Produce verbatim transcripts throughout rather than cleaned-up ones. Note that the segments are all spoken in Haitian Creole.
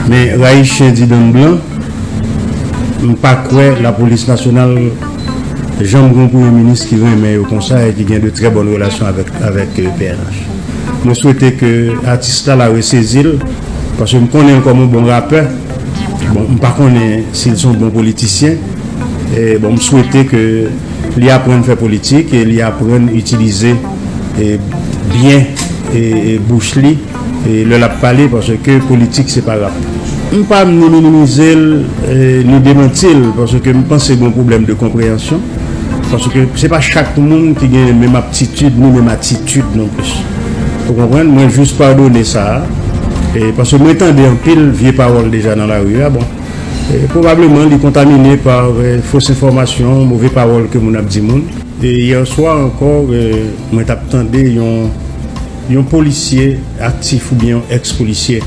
Men rayi chen di dann blan, m pa kwè lapolis nasyonal janm gen yon premye minis ki renmen yo konsa e ki gen de trè bòn relasyon avèk, avèk, eh, P N H. Mwen swete ke atis la, la resezi l, paske m konnen l kòm yon bon rapè. Bon, m pa konnen si l se yon bon politisyen. Eh, bon, m swete ke li aprann fè politik e li aprann itilize, eh, byen, eh, eh, bouch li, eh, lè l ap pale, paske politik se pa rap. M pa ni minimize l, eh, ni demanti l, paske m panse gen yon pwoblèm de konpreyansyon, paske se pa chak moun ki gen menm aptitid ni menm atitid non plis. Ou konprann? Mwen jis padone sa a, eh, paske mwen tande anpil vye pawòl deja nan lari a, bon. E, pwobableman, li kontamine pa, e, fos enfòmasyon, move pawòl ke moun ap di moun. E yè swa ankò, e, mwen t ap tande yon, yon polisye aktif oubyen yon èks polisye,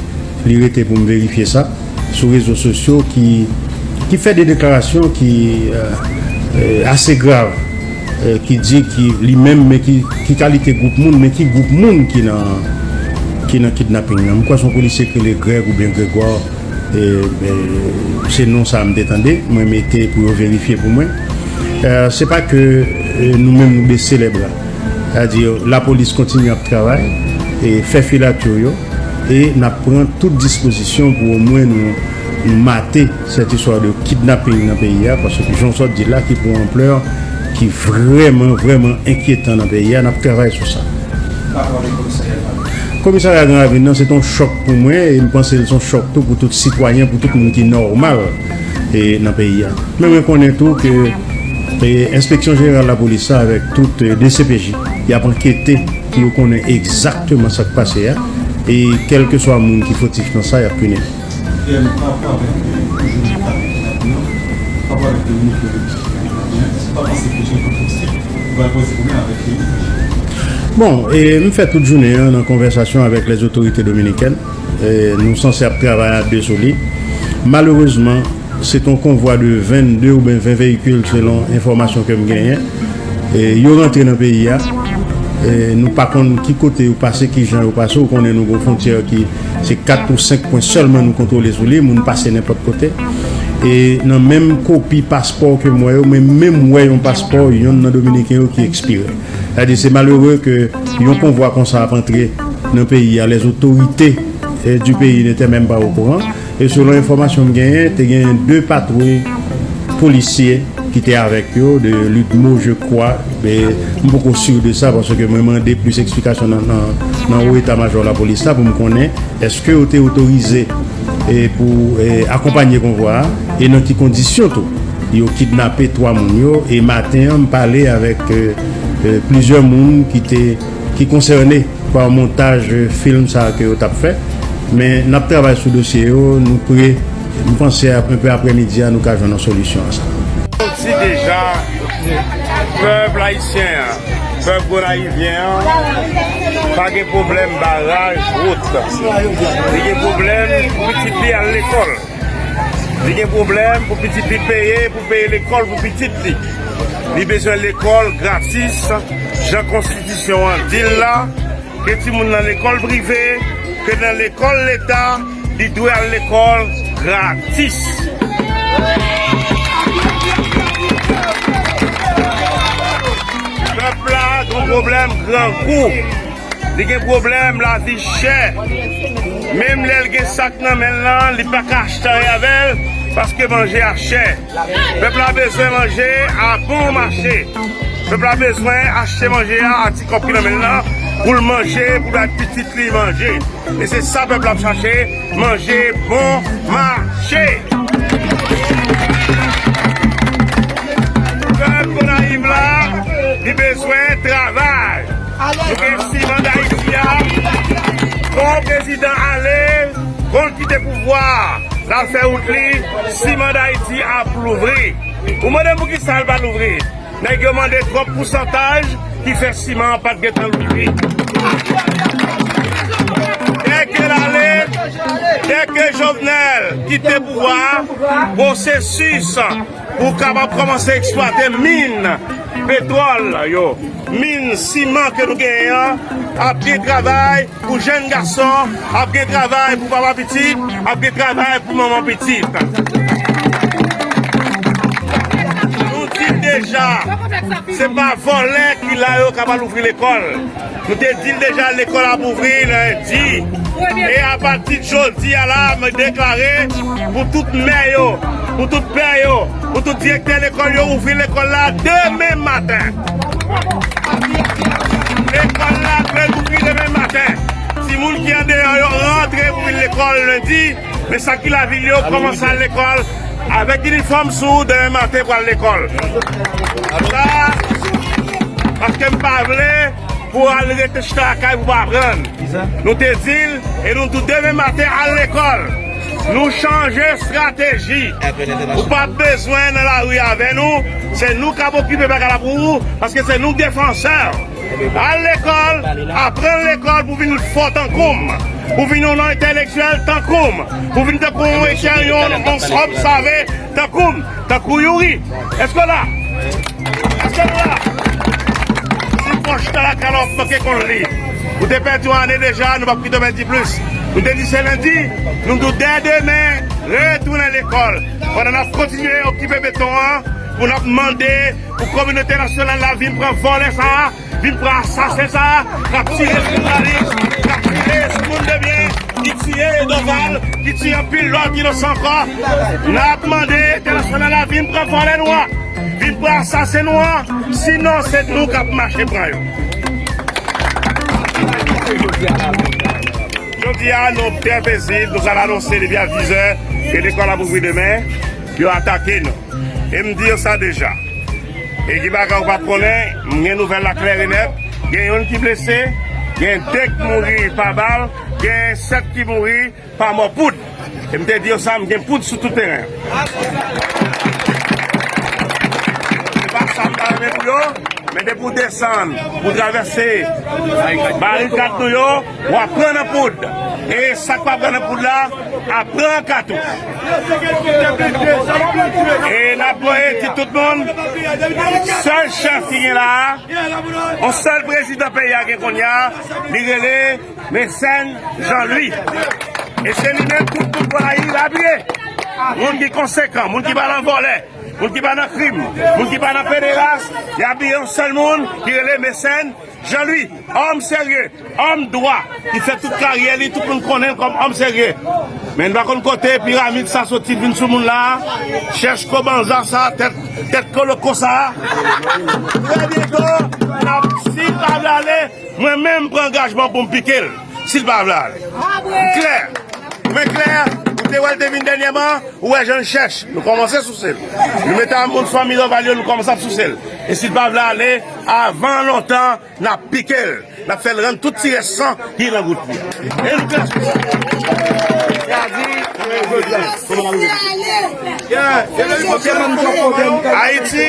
li rete pou m verifye sa, sou rezo sosyo ki, ki fè de deklarasyon ki, e, e, ase grav, e, ki di ki li menm, men ki, ki kalite gwoup moun, men ki gwoup moun ki nan, ki nan kidnaping nan. M kwè se yon polisye ki rele Greg oubyen Gregoire. E, e, se non sa a m te tande, mwen mete pou yo verifye pou mwen. E, se pa ke, e, nou menm nou bese lè bra. Sètadi, lapolis kontinye ap travay, e fè filatyo yo, e n ap pran tout dispozisyon pou omwen nou, nou mate sèt istwa de kidnaping nan peyi a, paske jan w sot di la, ki pran anplè, ki vrèman, vrèman enkyetan nan peyi a, n ap travay sou sa. Komisarya Gran Ravin nan, se t on chòk pou mwen, e m panse l se on chòk tou pou tout sitwayen, pou tout moun ki nòmal, e, nan peyi a. Men mwen konnen tou ke, e, Enspeksyon Jeneral Lapolis la avèk tout, e, D C P J, y ap ankete pou yo konnen egzakteman sa k pase a, e kèlkeswa moun ki fotif nan sa, y ap pini l. Bon, e, m fè tout jounen an nan konvèsasyon avèk lèzotorite dominikèn. E, nou sanse ap travay a de sou li. Malerezman, se t on konvwa de vennde oubyen ven veyikil, selon enfòmasyon ke m genyen. E, yo rantre nan peyi a. E, nou pa konn ki kote yo pase, ki jan yo pase. Ou konnen nou gen yon fwontyè ki se kat ou senk pwen sèlman nou kontwole sou li, moun pase nenpòt kote. E nan menm kopi paspò ke m wè yo, mwen menm wè yon paspò yonn nan Dominiken yo ki ekspire. Sètadi, se malere ke yon konvwa konsa ap antre nan peyi a, les autorités, eh, du pays n'étaient même pas au courant. E selon enfòmasyon m genyen, te genyen de patwouy polisye ki te avèk yo, de Ludmo, je crois, men m poko si de sa, paske mwen mande plis eksplikasyon nan, nan, nan wo eta majò lapolis la pou m konnen èske yo te otorize, e, pou, e, akonpanye konvwa a, e nan ki kondisyon tou. Yo kidnape twa moun yo, e maten an, m pale avèk, e, e, plizyè moun ki te, ki konsène pa montaj, e, fim sa a ke yo t ap fè. Men n ap travay sou dosye yo, nou pre, m panse ap, enpe aprèmidi a, nou ka jwenn yon solisyon a sa. Kòmsi deja, pèp ayisyen an, pèp Gonayivyen an, pa gen pwoblèm baraj, wout. Li gen pwoblèm pou pitit li al lekòl. Li gen pwoblèm pou pitit li peye, pou peye lekòl pou pitit li. Li bezwen lekòl gratis, jan konstitisyon an di l la, ke timoun nan lekòl prive, ke nan lekòl leta, li dwe al lekòl gratis. Pèp la gen pwoblèm grangou. Li gen pwoblèm lavi chè. Menm lè l gen sak nan men l lan, li pa ka achte anyen avè l, paske manje a chè. Pèp la bezwen manje a bon mache. Pèp la bezwen achte manje a, a ti kòb ki nan men l lan, pou l manje, pou bay pitit li manje. E se sa pèp la ap chache, manje bon mache. Pèp Gonayiv la, li bezwen travay. Nou gen siman Dayiti a. Fò prezidan ale, fò l kite pouvwa a. L al fè wout li, siman Dayiti ap louvri. Ou mande m poukisa l pa louvri? Nèg yo mande twòp pousantaj ki fè siman an pa t gentan louvri. Dèke l ale, dèke Jovenel kite pouvwa a, pwosesis pou kapab kòmanse eksplwate min petwòl yo. Min siman ke nou genyen an, ap gen travay pou jèn gason, ap gen travay pou papa pitit, ap gen travay pou manman pitit. Nou di deja, se pa vòlè ki la yo k ap al ouvri lekòl. Nou te di l deja, lekòl ap ouvri lendi. E apati de jodi a la, mwen deklare pou tout mè yo, pou tout pè yo, pou tout direktè lekòl yo, ouvri lekòl la demen maten. Lekòl la dwe ouvri demen maten. Timoun ki andeyò yo rantre pou vin lekòl lendi, men sa ki lavil yo kòmanse al lekòl avèk inifòm sou demen maten pou al lekòl. Sa, paske m pa vle pou al rete chita lakay pou pa aprann. Nou te di l e nou di w demen maten al lekòl. Nou chanje estrateji. Ou p ap bezwen nan lari avè nou. Se nou k ap okipe bagay la pou ou, paske se nou k defansè. Al lekòl, aprann lekòl pou vin fò tankou m, pou vin yon entelektyèl tankou m, pou vin tankou yon, yon, yon sòb save tankou m, tankou Youri. Èske w la? Èske nou la? Si w chita lakay la, w ap manke konn li. Ou te pèdi yon ane deja, nou p ap kite w pèdi plis. Nou te di se lendi, nou di w dè demen, retounen lekòl. Pandan n ap kontinye okipe beton an, pou n ap mande pou kominote entènasyonal la vin pran vòlè sa a, vin pran asasen sa a, k ap tire jounalis, k ap tire sou moun de byen, ki tiye Dorval, ki tiye anpil lòt inosan ankò. N ap mande entènasyonal la vin pran vòlè nou an, vin pran asasen nou an, sinon se nou k ap mache pran yo. Jodi a, nou trè pezib, nou pral anonse depi a dis zè ke lekòl ap ouvri demen, yo atake nou. E m di yo sa deja. E gen bagay ou pa t konnen, m gen nouvèl la klè e nèt. Gen youn ki blese, gen de k mouri pa bal, gen sèt ki mouri pa mò poud. E m te di yo sa, m gen poud sou tout teren. Se pa sa m ta renmen pou yo, men depi w desann, pou w travèse barikad nou yo, w ap pran nan poud. E sa k pa pran nan poud la, ap pran katou. E n ap voye di tout moun, sèl chèf ki gen la a, yon sèl prezidan peyi a gen konnen, li rele Mecène Jean Louis. E se li menm tout, tout moun la, y ap ye. Moun ki konsekan, moun ki pa nan vòlè, moun ki pa nan krim, moun ki pa nan pederas, y ap ye yon sèl moun ki rele Mecène Jean Louis, òm serye, òm dwa, ki fè tout karyè li, tout moun konnen l kòm òm serye. Men n pa konn kote piramid sa soti vin sou moun la, chèch kobanza sa, tèt, tèt koloko sa. Trè byento, n ap, si l pa vle ale, mwen menm m pran angajman pou m pike l, si l pa vle ale. M klè. Mwen klè, ou te wè l te vin dènyèman, ou wè jan l chèch. Nou kòmanse souse l. Nou mete a moun fanmi Dorval yo, nou kòmanse ap souse l. E si l pa vle ale, avan lontan, n ap pike l. N ap fè l rann tout ti rès san ki nan gout li. E nou klè sou sa. Ayiti,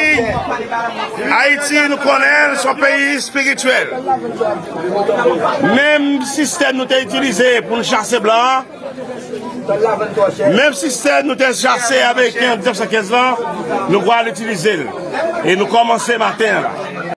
Ayiti, nou konnen l, se yon peyi espirityèl. Menm sistèm nou te itilize pou n chase blan an, menm sistèm nou te chase Ameriken an diznèf san kenz lan, nou pral itilize l. E nou kòmanse maten an la.